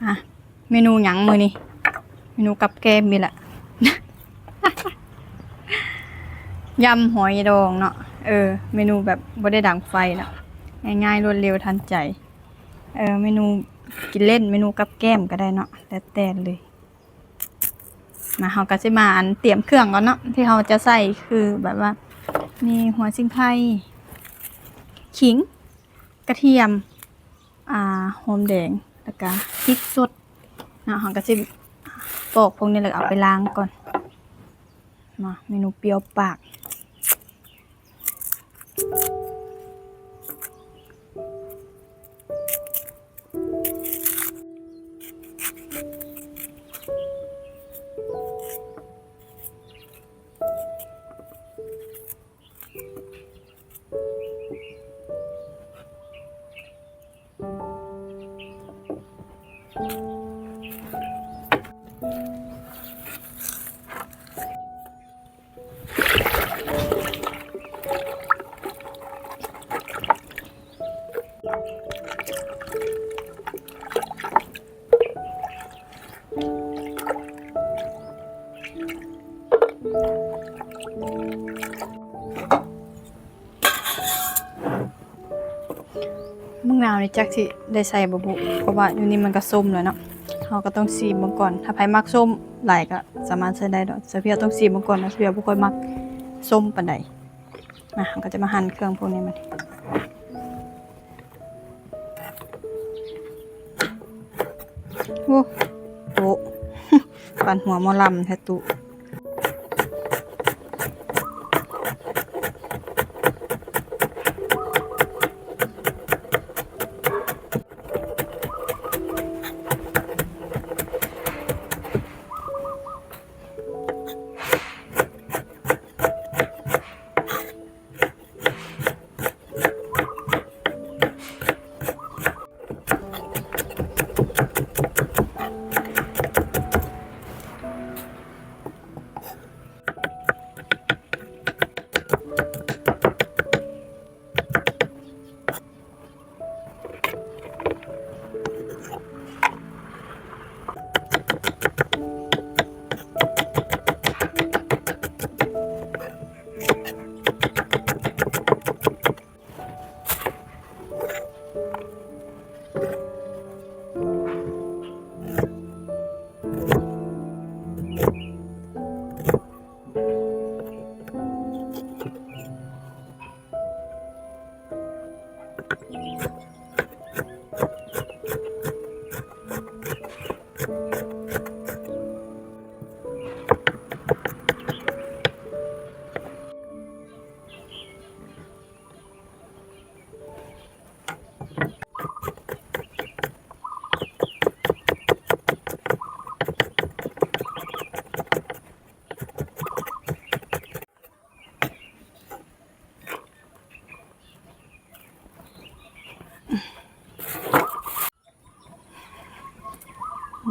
ອ່ະ ເມນູຫຍັງມື້ນີ້? ເມນູກັບແກ້ມນີ້ແຫຼະ ຢຳຫອຍດອງເນາະ. ເອີ ເມນູແບບບໍ່ໄດ້ດັງໄຟເນາະ ງ່າຍໆ ລວດເລັວ ທັນໃຈ. ເອີ ເມນູກິນເລ່ນ ເມນູກັບແກ້ມກໍໄດ້ເນາະ ແລ້ວແຕ່ເລີຍ. ມາ ເຮົາກໍຊິມາ ອັນ ຕຽມເຄື່ອງກ່ອນເນາະ ທີ່ເຮົາຈະໃສ່ ຄືແບບວ່າ ມີຫົວສີໄຄ, ຂີງ, ກະທຽມ, ອ່າ ຫອມແດງ ແລ້ວກະພິກສົດເນາະ. ເຮົາກໍຊິປອກພວກນີ້ ແລ້ວກໍເອົາໄປລ້າງກ່ອນ. ມາ ເມນູປ່ຽວປາກ. ໝາກນາວນີ້ຈັກຊິໄດ້ໃສ່ບໍ່ບຸ ເພາະວ່າຢູ່ນີ້ມັນກໍສົ້ມແລ້ວເນາະ. ເຮົາກໍຕ້ອງຊີມເບິ່ງກ່ອນ ຖ້າໃຜມັກສົ້ມຫຼາຍກໍສາມາດໃສ່ໄດ້ເນາະ. ສາວພຽວຕ້ອງຊີມເບິ່ງກ່ອນເນາະ ສາວພຽວບໍ່ຄ່ອຍມັກສົ້ມປານໃດ. ມາ ເຮົາກໍຈະມາຫັ່ນເຄື່ອງພວກນີ້ມັນ. ໂອ້ ໂອ້ ປານຫົວໝໍລຳແທ້ຕູ້.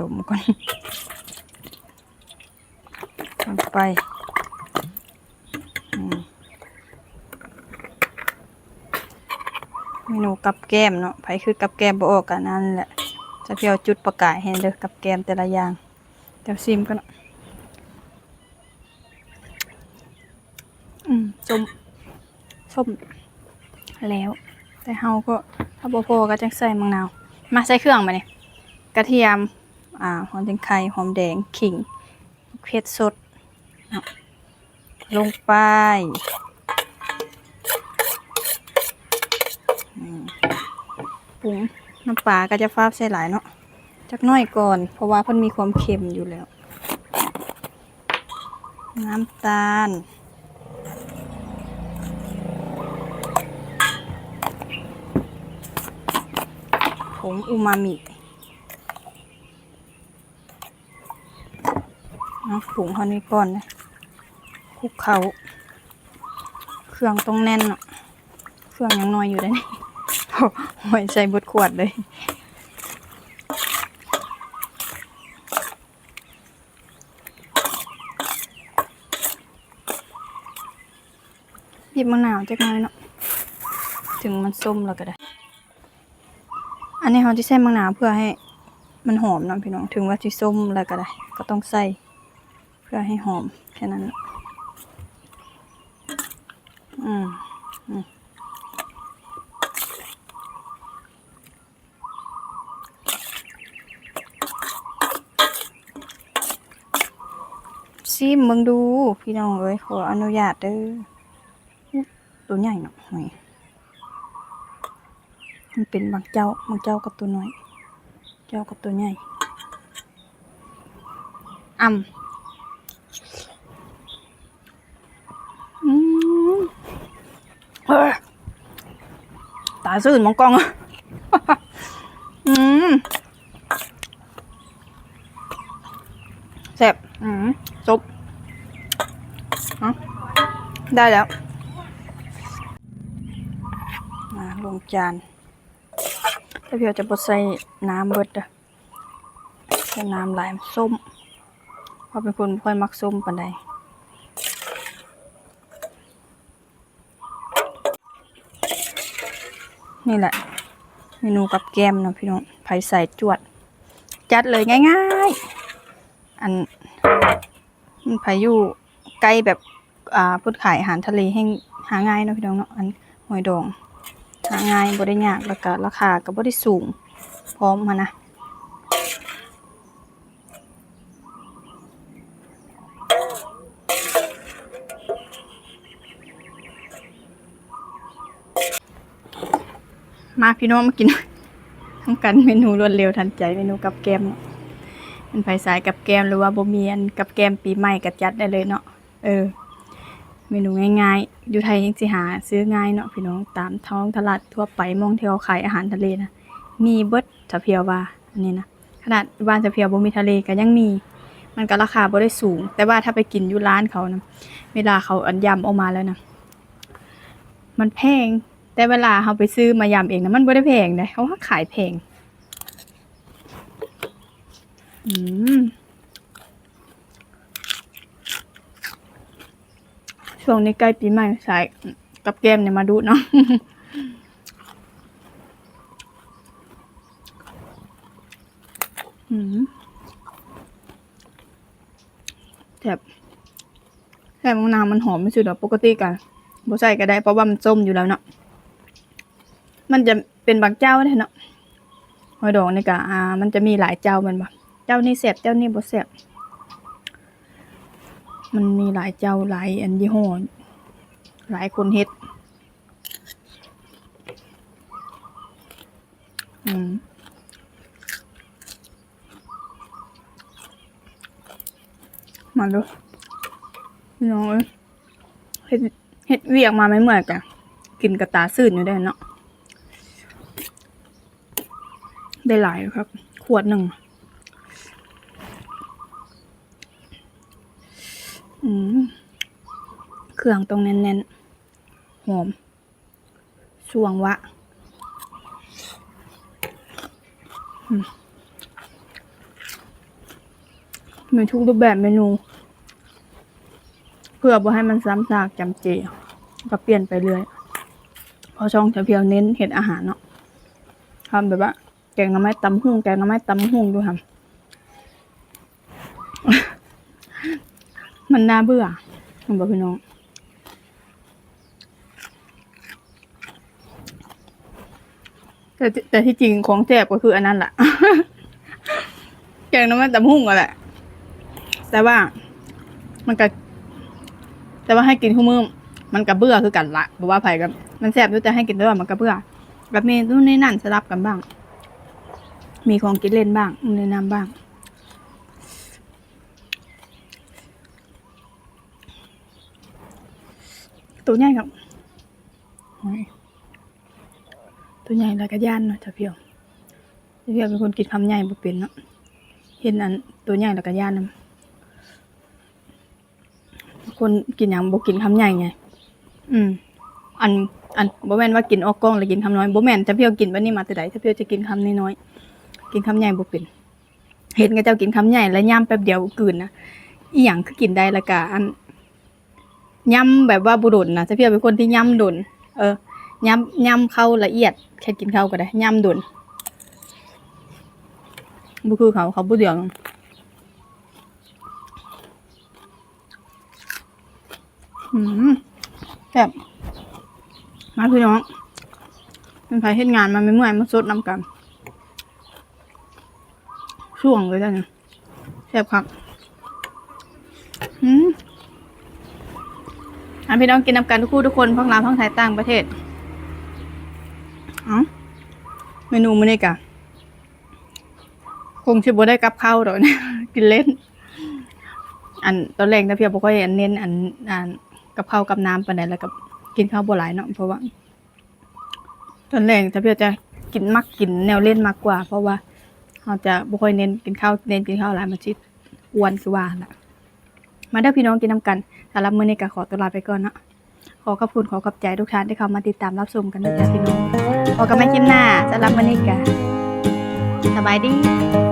ດົມກ່ອນ ລົງໄປ. ອືມ ເມນູກັບແກ້ມເນາະ ໃຜຄືກັບແກ້ມບໍ່ອອກກໍນັ້ນແຫຼະ. ສາວພຽວຈຸດປະກາຍໃຫ້ເດີ ກັບແກ້ມແຕ່ລະຢ່າງ. ດຽວຊີມກ່ອນເນາະ. ອືມ ສົ້ມ ສົ້ມແລ້ວ ແຕ່ເຮົາກໍ ຖ້າບໍ່ພໍກໍຈັ່ງໃສ່ໝາກນາວ. ມາ ໃສ່ເຄື່ອງບາດນີ້ ກະທຽມ ອ່າ ຫົວສີໄຄ, ຫອມແດງ, ຂີງ, ເຜັດສົດເນາະ ລົງໄປ. ອືມ ປຸງ ນ້ຳປາກໍຈະຟ້າວໃສ່ຫຼາຍເນາະ ຈັກໜ້ອຍກ່ອນ ເພາະວ່າເພິ່ນມີຄວາມເຄັມຢູ່ແລ້ວ. ນ້ຳຕານ, ຜົງອູມາມິ ເອົາ ປຸງເທົ່ານີ້ກ່ອນເດີ ຄຸກເຂົ້າ. ເຄື່ອງຕ້ອງແໜ້ນເນາະ ເຄື່ອງຍັງໜ້ອຍຢູ່ເດ້ນີ້ ໂອ້ຍ ໃສ່ເບິດຂວດເລີຍ. ບີບໝາກນາວຈັກໜ້ອຍເນາະ ເຖິງມັນສົ້ມແລ້ວກໍໄດ້. ອັນນີ້ເຮົາຈະໃສ່ໝາກນາວເພື່ອໃຫ້ ມັນຫອມນຳພີ່ນ້ອງ ເຖິງວ່າຊິສົ້ມແລ້ວກໍໄດ້ ກໍຕ້ອງໃສ່ເພື່ອໃຫ້ຫອມ ແຄ່ນັ້ນແຫຼະ. ອືມ ອືມ ຊີມເບິ່ງດູພີ່ນ້ອງເອີຍ ຂໍອະນຸຍາດເດີ. ໂຕໃຫຍ່ເນາະ ຫອຍ ມັນເປັນບາງເຈົ້າ ບາງເຈົ້າກໍໂຕນ້ອຍ ເຈົ້າກໍໂຕໃຫຍ່. ອຳ ອືມ ເອີ ຕາຊື່ນໝອງກ້ອງ ອືມ ແຊບ ອືມ ສົບ ເອົາ ໄດ້ແລ້ວ ມາລົງຈານ. ແຕ່ພຽວຈະບໍ່ໃສ່ນ້ຳເບິດເດີ ໃສ່ນ້ຳຫຼາຍມັນສົ້ມ ເພາະເປັນຄົນບໍ່ຄ່ອຍມັກສົ້ມປານໃດ. ນີ້ແຫຼະເມນູກັບແກ້ມເນາະພີ່ນ້ອງ ໃຜສາຍຈວດ ຈັດເລີຍງ່າຍໆ. ອັນ ໃຜຢູ່ໃກ້ແບບ ອ່າ ເພິ່ນຂາຍອາຫານທະເລແຮ່ງຫາງ່າຍເນາະພີ່ນ້ອງເນາະ ອັນຫອຍດອງຫາງ່າຍ ບໍ່ໄດ້ຍາກ ແລ້ວກະລາຄາກໍບໍ່ໄດ້ສູງພ້ອມຫັ້ນນະ. ມາພີ່ນ້ອງ ມາກິນນຳກັນ ເມນູລວດເລັວທັນໃຈ ເມນູກັບແກ້ມເນາະ. ແມ່ນໃຜສາຍກັບແກ້ມ ຫຼືວ່າບໍ່ມີອັນກັບແກ້ມປີໃໝ່ກໍຈັດໄດ້ເລີຍເນາະ. ເອີ ເມນູງ່າຍໆ ຢູ່ໄທແຮ່ງຊິຫາຊື້ງ່າຍເນາະພີ່ນ້ອງ ຕາມທ້ອງຕະຫຼາດທົ່ວໄປ ໝ່ອງທີ່ເຂົາຂາຍອາຫານທະເລນະ ມີເບິດ. ຖ້າພຽວວ່າອັນນີ້ນະ ຂະໜາດບ້ານສາວພຽວບໍ່ມີທະເລກໍຍັງມີ ມັນກໍລາຄາບໍ່ໄດ້ສູງ ແຕ່ວ່າຖ້າໄປກິນຢູ່ຮ້ານເຂົານະ ເວລາເຂົາອັນຢຳອອກມາແລ້ວນະ ມັນແພງ ແຕ່ເວລາເຮົາໄປຊື້ມາຢຳເອງນະ ມັນບໍ່ໄດ້ແພງເດ້ ເຂົາຫາຂາຍແພງ. ອືມ ຊ່ວງນີ້ໃກ້ປີໃໝ່ ສາຍກັບແກ້ມນີ້ມາດູເນາະ. ອືມ ແຊບ ແຊບ ໝາກນາວມັນຫອມທີ່ສຸດດອກ ປົກກະຕິກະບໍ່ໃສ່ກໍໄດ້ ເພາະວ່າມັນສົ້ມຢູ່ແລ້ວເນາະ. ມັນຈະເປັນບາງເຈົ້າເດ້ເນາະ ຫອຍດອງນີ້ກະ ອ່າ ມັນຈະມີຫຼາຍເຈົ້າແມ່ນບໍ່ ເຈົ້ານີ້ແຊບ ເຈົ້ານີ້ບໍ່ແຊບ ມັນມີຫຼາຍເຈົ້າ ຫຼາຍອັນຍີ່ຫໍ້ ຫຼາຍຄົນເຮັດ. ອືມ ມາເດີພີ່ນ້ອງເອີຍ ເຮັດ ເຮັດວຽກມາເມື່ອຍໆ ກະກິນກະຕາຊື່ນຢູ່ເດ້ເນາະ. ໄດ້ຫຼາຍຄັກ ຂວດໜຶ່ງ. ອືມ ເຄື່ອງຕ້ອງແໜ້ນໆ ຫອມ ຊ່ວງວະ ອືມ ມີທຸກຮູບແບບເມນູ ເພື່ອບໍ່ໃຫ້ມັນຊ້ຳຊາກຈຳເຈ ກໍປ່ຽນໄປເລື້ອຍ ເພາະຊ່ອງສາວພຽວເນັ້ນເຮັດອາຫານເນາະ ທຳແບບວ່າ ແກງໜໍ່ໄມ້ຕຳຫຸ່ງ ແກງໜໍ່ໄມ້ຕຳຫຸ່ງຢູ່ຫັ້ນ ມັນໜ້າເບື່ອ ເຫັນບໍ່ພີ່ນ້ອງ? ແຕ່ ແຕ່ທີ່ຈິງຂອງແຊບກໍຄືອັນນັ້ນລະ ແກງໜໍ່ໄມ້ຕຳຫຸ່ງຫັ້ນແຫຼະ ແຕ່ວ່າມັນກະ ແຕ່ວ່າໃຫ້ກິນທຸກມື້ມັນກະເບື່ອຄືກັນລະ ບໍ່ວ່າໃຜກໍ ມັນແຊບຢູ່ ແຕ່ໃຫ້ກິນຕະຫຼອດມັນກະເບື່ອ ກໍມີນູ່ນນີ້ນັ້ນສະຫຼັບກັນບ້າງ ມີຂອງກິນເລ່ນບ້າງ ແນະນຳບ້າງ. ໂຕໃຫຍ່ເນາະ ໂອ້ຍ ໂຕໃຫຍ່ແລ້ວກໍຢ້ານເນາະ ສາວພຽວ ສາວພຽວເປັນຄົນກິນຄຳໃຫຍ່ບໍ່ເປັນເນາະ ເຫັນອັນໂຕໃຫຍ່ແລ້ວກໍຢ້ານນຳ. ຄົນກິນຫຍັງບໍ່ກິນຄຳໃຫຍ່ໄງ ອືມ ອັນ ອັນ ບໍ່ແມ່ນວ່າກິນອອກກ້ອງແລ້ວກິນຄຳນ້ອຍ ບໍ່ແມ່ນ ສາວພຽວກິນແບບນີ້ມາແຕ່ໃດ ສາວພຽວຈະກິນຄຳນ້ອຍໆ ກິນຄຳໃຫຍ່ບໍ່ເປັນ ເຫັນເຂົາເຈົ້າກິນຄຳໃຫຍ່ແລ້ວຫຍ້ຳແປັບດຽວກໍກືນນະ ອີ່ຫຍັງຄືກິນໄດ້ ແລ້ວກະອັນ ຫຍ້ຳແບບວ່າບໍ່ດົນນະ ສາວພຽວເປັນຄົນທີ່ຫຍ້ຳດົນ ເອີ ຫຍ້ຳ ຫຍ້ຳເຂົ້າລະອຽດ ແຄ່ກິນເຂົ້າກໍໄດ້ ຫຍ້ຳດົນ. ບໍ່ຄືເຂົາ ເຂົາບໍ່ດຽວ. ອືມ ແຊບ. ມາພີ່ນ້ອງ ເປັນໃຜເຮັດງານມາເມື່ອຍໆ ມາສົດນຳກັນ ຊ່ວງເລີຍເດ້ນີ້. ແຊບຄັກ. ອືມ ອ່ະ ພີ່ນ້ອງກິນນຳກັນທຸກຜູ້ທຸກຄົນ ທັງລາວ ທັງໄທ ຕ່າງປະເທດ. ເອົ້າ ເມນູມື້ນີ້ກະຄົງຊິບໍ່ໄດ້ກັບເຂົ້າດອກ ກິນເຫຼັ້ນ. ອັນຕອນແລງຕາເພຍບໍ່ຄ່ອຍອັນເນັ້ນອັນ ອັນກັບເຂົ້າກັບນ້ຳປານໃດ ແລ້ວກໍກິນເຂົ້າບໍ່ຫຼາຍເນາະ ເພາະວ່າ ຕອນແລງຕາເພຍຈະກິນ ມັກກິນແນວເຫຼັ້ນມາກກວ່າ ເພາະວ່າເຮົາຈະບໍ່ຄ່ອຍເນັ້ນກິນເຂົ້າ ເນັ້ນກິນເຂົ້າຫຼາຍມັນຊິອ້ວນຄືວ່າຫັ້ນລະ. ມາເດີພີ່ນ້ອງກິນນຳກັນ. ສຳລັບມື້ນີ້ກໍຂໍຕົວລາໄປກ່ອນເນາະ. ຂໍຂອບຄຸນ ຂໍຂອບໃຈທຸກທ່ານທີ່ເຂົ້າມາຕິດຕາມຮັບຊົມກັນເດີຈ້າພີ່ນ້ອງ. ພໍກັນໃໝ່ຄລິບໜ້າ. ສຳລັບມື້ນີ້ກໍສະບາຍດີ.